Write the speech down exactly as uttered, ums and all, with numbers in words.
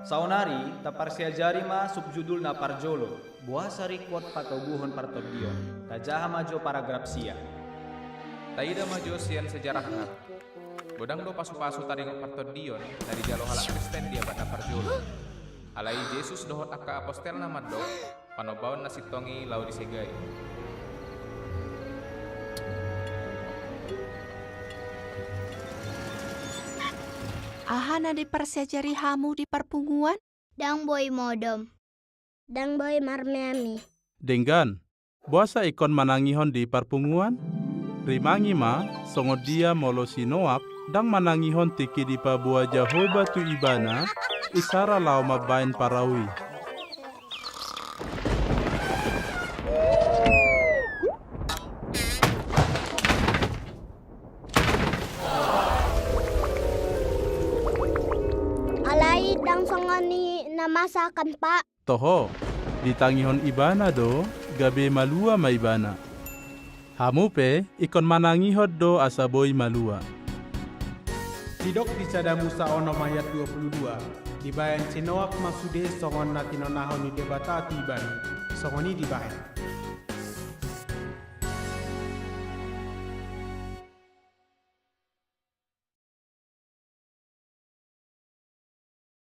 Saonari, taparsiajari ma subjudul na parjolo, boasa ringkot patoguhon partondion. Tajaha ma jo paragraf sia. Taida ma jo sian sejarahna. Godang do pasupasu taringot partondion na dijalo halak Kristen di abad na parjolo. Alai Jesus dohot angka apostelna mandok, panombaon na sintong i laho disegai. Aha na diparsiajari hamu di parpunguan? Ndang boi modom. Ndang boi marmeami. Denggan, boasa ingkon manangihon di parpunguan? Rimangi ma, songon dia molo si Noak ndang manangihon tingki dipaboa Jahowa tu ibana isara laho mambahen parau i. Alai ndang songon i na masa kan, Pak? Toho, ditangihon ibana do, gabe malua ma ibana. Hamu pe ingkon manangihon do asa boi malua. Didok di Sada Musa onom ayat dua pulu dua, dibahen si Noak ma sude songon na tinonahon ni Debata tu ibana, songon i dibahen.